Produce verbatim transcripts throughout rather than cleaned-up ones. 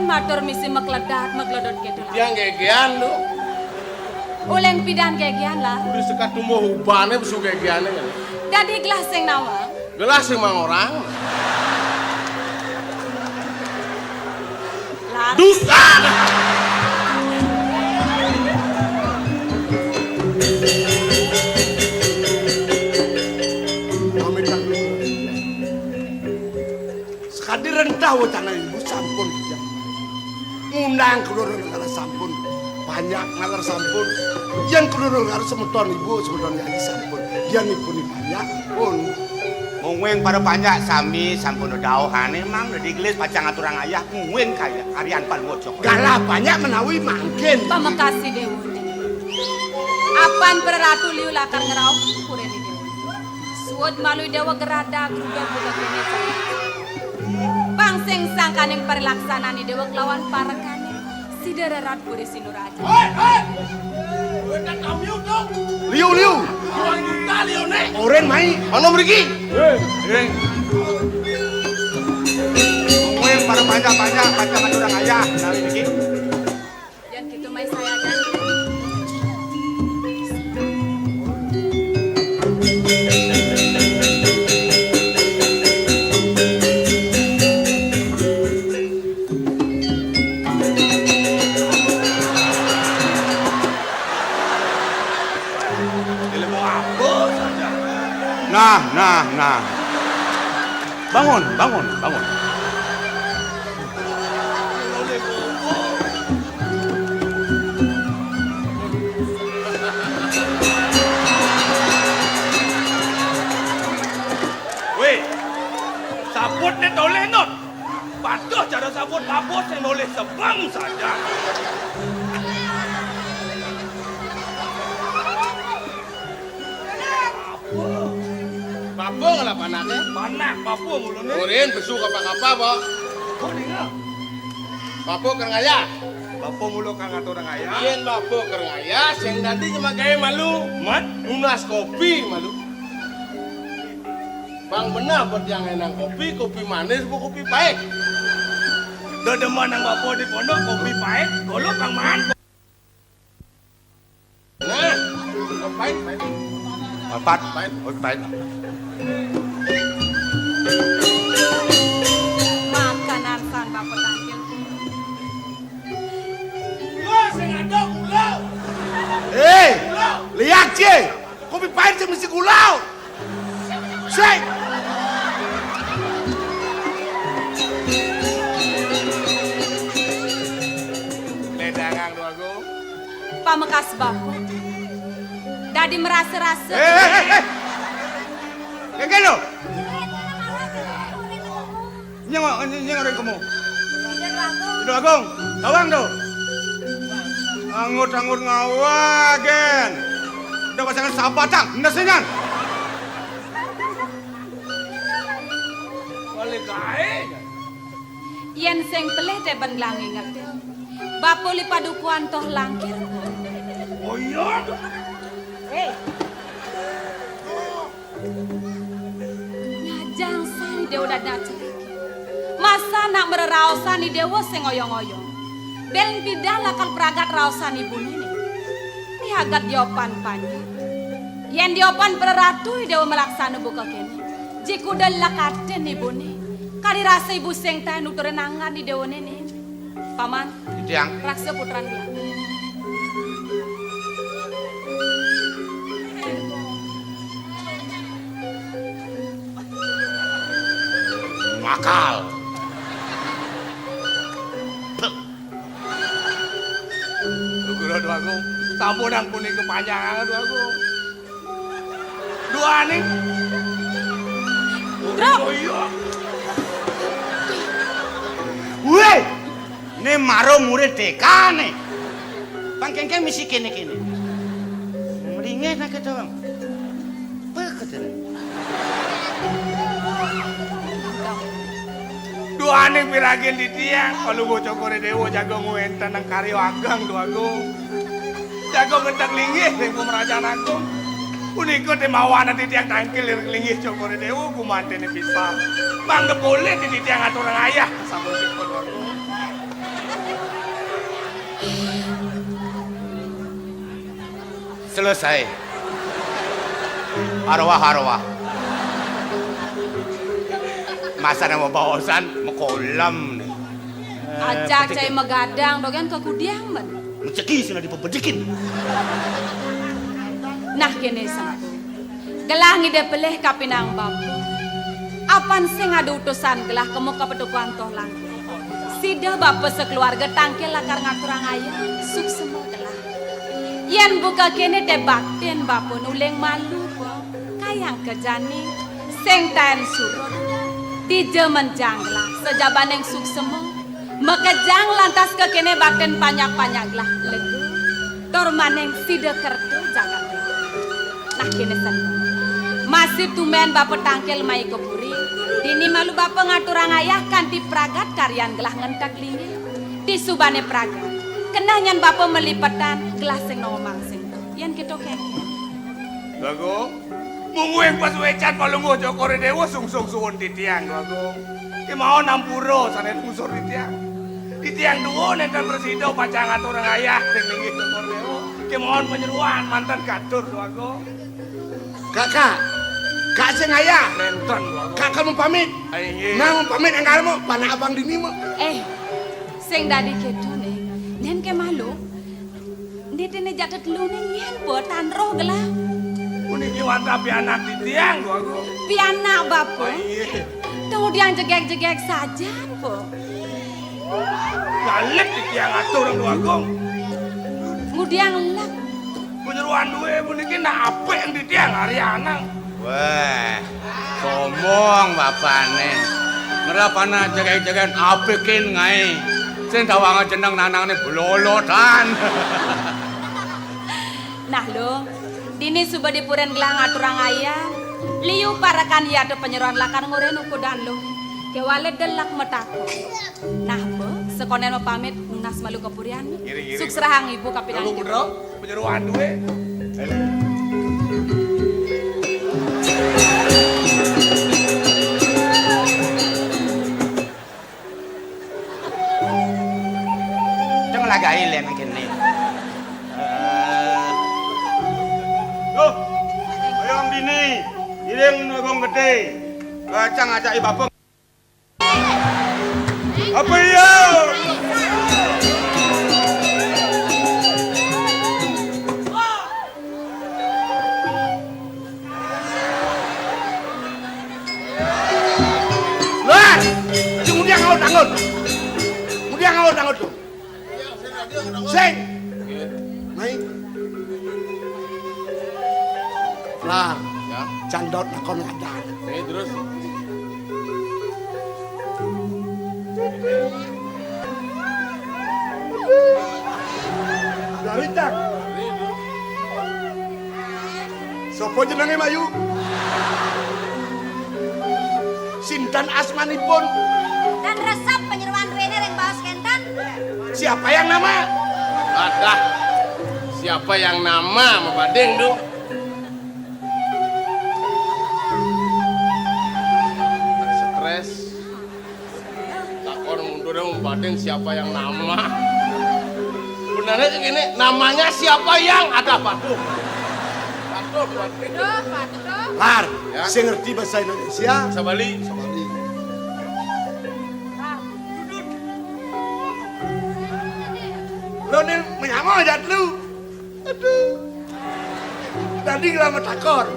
Matur misi makledat, makledot kéto, Lar. Yang gegean to. Uling pidan gegean, Lar. Udah sekat tumbuh ubane besu gegeane kan. Dadi gelah sing nawang. Gelah sing mangorang. Lar. Dusta. Pamit, Lar. Sekadi rentah wacana ibu sampun dijak. Ngundang kelurahan negara sampun. Banyak nalar sampun. Yang kelurahan negara semeton ibu, semeton yayi sampun. Yang ibu ni banyak pun. Mungwing para panjak sami sampun dauhane mang dadi gelis pacang aturang ayah mungwing kaya karyan palwat Joko. Galah panjak menawi mangkin. Pamekas Dewa. Apan para ratu liu lakar ngrauh purene Dewa. Suud malu Dewa gerada gruda buka kene cara. Pang sing sangkaning parilaksanane Dewa kelawan parekane sida rerat puri Sinuraja. Hei, hei. Kowe tak kami utuh. Liu, liu. Orang kita liu nek. Oren mai. Ana mriki. Hei, hei. Kowe para panjak-panjak, panjak aturang ayah, menawi niki. Yen gitu mai saya kan. Nah, nah, nah. Bangun, bangun, bangun. Weh, sabut ne toleh not. Patuh cara sabut babut sing noleh sebeng saja. Bapa ngelap anake? Panak bapa mulune. Urin besu kapa-kapa, Pak. Kok ningal? Bapa kereng ayah. Bapa mula kang aturang ayah. Yen bapa kereng ayah, sing dadi nyemagae malu. Mat? Nunas kopi malu. Bang benah buat yang enang kopi, kopi manis apa kopi pahit? Dedeman nang bapa di pondok kopi pahit, golok kang maan. Nah, pahit, pahit. Empat. Pahit. Oh, pahit. Makanan san bapa tangkil. Gula sing ada gula. Hei, liak cie. Kopi pahit sing mesti gula. Sik. Ledangang, Dwagung. Pamekas bapa. Dadi merasa-rasa. Eh, eh, eh, eh. Kengken lo. Nyeng, nyeng, nyeng ring kemu. Ida Agung, tawang to. Angut-angut ngawag, Gen. Ida pasangan sabatang, endesingan. Balik ae. Yen sing pelih teben nglangi ngerti. Bapa li padukuan toh langkir. Oh iya. Eh. Nyajang sani Dewa dadi acerake. Masa nak mereraosan i Dewa sing oyong-oyong. Bel pidan lakar pragat raosan ibune ne. Piagat diopan panjak. Yen diopan praratu i Dewa malaksana buka kene. Jikuda lakaten ibune. Kadi rasa ibu sing taen nuturin anggan i Dewane ne. Paman, titiang. Raksa putran kula. Makal. Lho, Guru Dwagung, sampun ampune kepanjangan, Dwagung. Duane. Truk. Oh iya. Weh, ne maro murid T K ne. Pang kengken misi kene-kene. Mlingeh nak ketawang. Apa katene? Duaning piragin titiang, Palungguh Cokor I Dewa jaga ngwenten nang karya ageng, Dwagung. Jaga ngentek linggih ring pamrajan agung. Punika té mawanan titiang tangkil ring linggih Cokor I Dewa gumantine pisan. Mangda polih titiang aturang ayah sampun sipun, Dwagung. Selesai. Arwah, arwah. Masa nama baosan, makolam nih. Ajak cai magadang, dogén ka gudiang men. Menceki sina dipebedikin. Nah, kéné Sengkong. Gelah ngidih pelih kapining bapa. Apan sing ada utusan gelah kemu ka Padukuhan Toh Langkung. Sida bapa sakeluarga tangkil lakar ngaturang ayah, suksema gelah. Yén buka kéné té baktin bapa nuling malu, Pa. Kayang ka jani, sing taén surut. Dija menjang gelah, sajabaning suksema. Makejang lantas ka kéné baktin panjak-panjak gelah lega. Tur maning sida kerta jagat. Nah, kéné Sengkong. Masih tumbén bapa tangkil mai ka puri. Dini malu bapa ngaturang ayah kanti pragat karyan gelah ngentek linggih. Disubané pragat. Keneh nyén bapa malipetan gelah sing nomang sing. Yén kéto kéngkén. Bagong, mungguing pasuécan Palungguh Cokor I Déwa sungsung suwun titiang, Bagong. Kémaon ampura sané lungsur titiang. Titiang duwé nénten prasida pacang ngaturang ayah ring linggih Cokor I Déwa. Kémaon panyeroan manten katur, Bagong. Kakak, Kak sing ayah. Nénten, Bagong. Kakak mau pamit. Ah, inggih. Nah, mau pamit enggal mau, panak abang dini mau. Eh, sing dadi kéto né. Nyén ké malu. Né dene jatah teluné nyén, Pa, tan roh gelah. Puniki wantah pianak titiang, Dwagung. Pianak, Bapa? Oh, iya. Tong ngudiang jegég-jegég sajan, Pa. Galih titiang atur, Dwagung. Ngudiang lek. Panyeroan duwé puniki nak apik titiang ari anang. Wéh, sombong bapané. Ngrep anak jegég-jegég apikin ngaé. Sing tawanga jeneng nanangné blolodan. Nah, Luh, dini suba dipurin gelah ngaturang ayah. Liu parekan yata panyeroan lakar ngoréhin ukudan Luh. Kéwala delek matakon. Nah, Pa, sakonén mapamit nunas malu ka purian. Ngiring, ngiring. Sukserahang ibu kapining. Lalu, Putra, panyeroan duwé. Ceng lagaé lén kéné. Eh. Duh, ayo dini, ngiring Bagong Gedé. Cang ajak i Bapa. Apa iya? Lah, sing ngudiang angut-angut. Ngudiang angut-angut to. Sing. Mai. Lar. Ya. Cang daud nakon ngadan. Oke, terus? Dari, Cang. Sapa jenenge, Mayu? Sinten asmanipun? Dan resep panyeroan duwene ring baos kenten. Siapa yang nama? Adah, siapa yang nama, mabading, duh. Stres. Takon mundur, mabading siapa yang nama. Benarnya kayak gini, namanya siapa yang ada, Pak? Duh. Pak, duh, Pak, duh. Duh, Pak, duh. Lar, ya. Sing ngerti bahasa Indonesia? Bisa Bali. Bisa Bali. Lo nih menyama aja lu. Aduh. Dadi nglamet akor.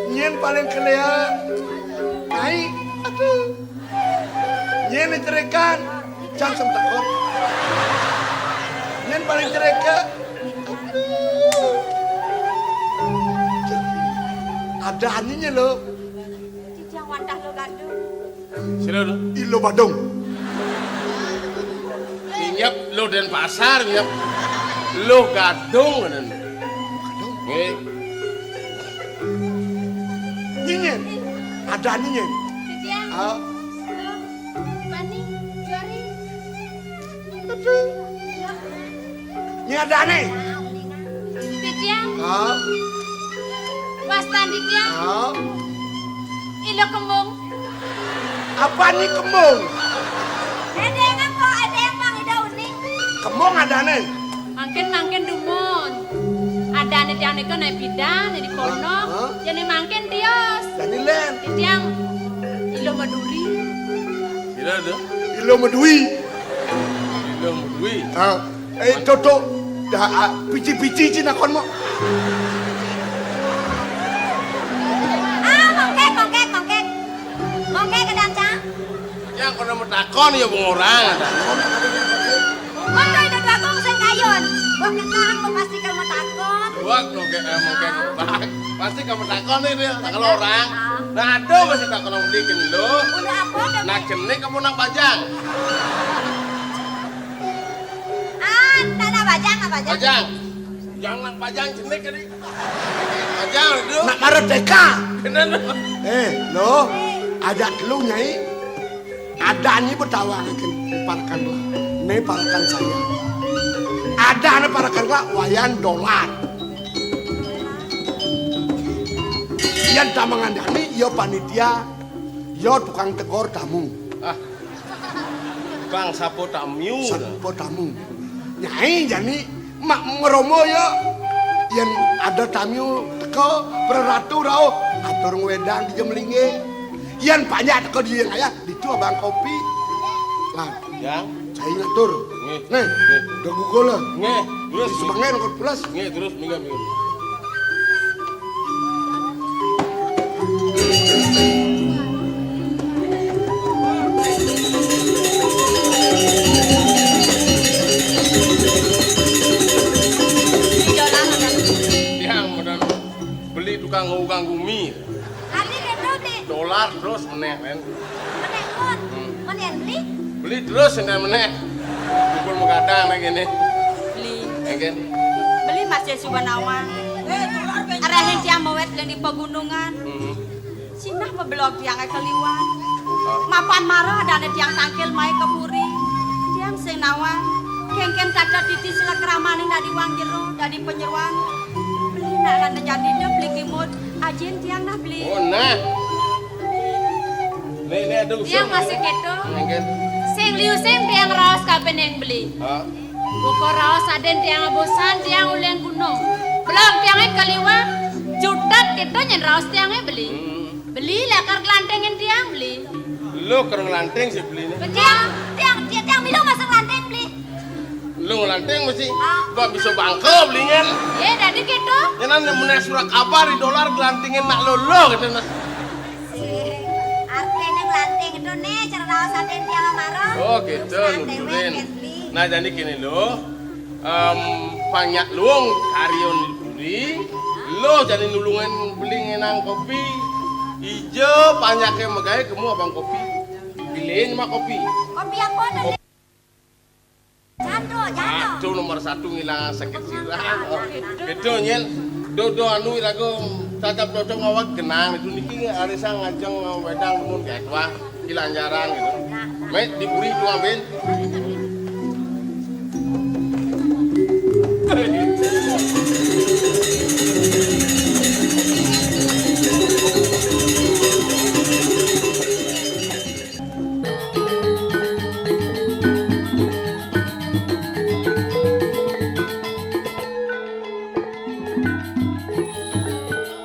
Nyén paling keléa naik. Aduh. Nyén cerikan. Cang sem takor. Nyén paling cerikan. Aduh. Ada aninya lo. Cijang wantah lo gaduh. Sira, Luh? Ih, Luh Badung. Minyep Luh Denpasar, minyep Luh Gadung ngenen. Gadung? Nggih. Nyinyin. Ada nyinyin. Titiang. Ah. Luh. Bani. Jari. Aduh. Nyadane. Titiang. Ha? Wastan titiang. Ha? Ila kembung. Apa ni kembung? Edeng apa? Edeng bang ida uning. Kembung adane. Mangkin, mangkin dumun. Tiang nika naik bidang, jadi kono. Hah? Jadi mangkin tios. Jadi len. Tiang ilo maduri. Sira to? Ilo madui. Ilo madui. Ah, eh, Dodo. Dah, ah, biji-biji cina kon mo. Ah, mongkek, mongkek, mongkek. Mongkek ke dancang. Yang kono matakon ya wong orang. Kono itu dua kong sing kayun. Wah, kenang lo pasti kamu takon. Wah, mongkek, eh, mongkek. Pasti kamu takon nih dia, takon orang. Ah. Nah, aduh, masih takon beli gendut. Udah apa udah? Nak jenik kamu nak bajang. Ah, tak nak bajang, nak bajang. Bajang. Jangan nak bajang jenik tadi. Bajang itu. Nak mara teka. Kenapa? Eh, lo, ajak lu nyai. Ada ni bertawang parekan lah. Ni parekan saya. Ada ni parekan lah wayan dolar. Yang tamangan ni, yo panitia, yo tukang tegor tamu. Ah. Bang sapo tamu. Sapo tamu. Nyai jani mak ngeromo ya. Yen ada tamu teko preratu rauh atur ngwedang di jemelinge. Yen panjak teko di ayah ditu abang kopi. Lah, yang saya ngatur. Nggih. Nih, nggih. Udah gugur lah. Nggih, terus. Semangat nongkot pulas. Nggih, terus minggat minggat. Tiang modal beli tukang ngukang gumi. Arti kedo, Dik. Dolar terus meneh, men. Meneh pun. Hmm. Meneh beli. Beli terus, meneh, meneh. Pukul menggadang, nang kene. Beli. Nang kene. Beli masih suba nawang. Arahin tiang mawet di pegunungan. Hmm. Sinah mabelog tiange kaliwat. Mapan mara dane tiang tangkil mai ka puri. Tiang sing nawang. Kengken tata titi selekramane dadi wang jero, dadi panyeroan. Beli nak lan jadi de beli kimut. Ajin tiang nah beli. Oh, nah. Nek, nek ada usul. Tiang masih keto. Nggih. Sing liu sing tiang raos kabeh neng beli. Ha? Buka raos aden tiang abusan, tiang ulen gunung. Belum tiange kaliwat. Jutat keto nyen raos tiange beli. Hmm. Beli lakar kelantengin tiang beli. Lo karo ngelanting sih beli ini. Tiang, tiang, tiang, tiang milu masuk lanting beli. Lo ngelanting mesti. Ah. Mbak bisa bangkel belinya. Ye, dadi gitu. Nyenan meneh surat kabar di dolar gelantingin nak lo lo gitu nah. Sih, artinya ngelanting itu nih cara raos aden tiang amaro. Oh, gitu, nunjurin. Nah, jadi gini lo. Em, panjak luung karya beli, lo jani nulungin beli ngenang kopi. Ija panjake megae kemu abang kopi. Bilin mah kopi. Kopi apa tuh? Jando, jando. Aduh, nomor satu ngilang sakit sirah. Betul, nyen. Do, do, anu, lagu tatap cocok ngawak genang. Itu niki arisan ngajeng wedang mun kayak tua. Ilanjaran gitu. Met diburi tuang ben.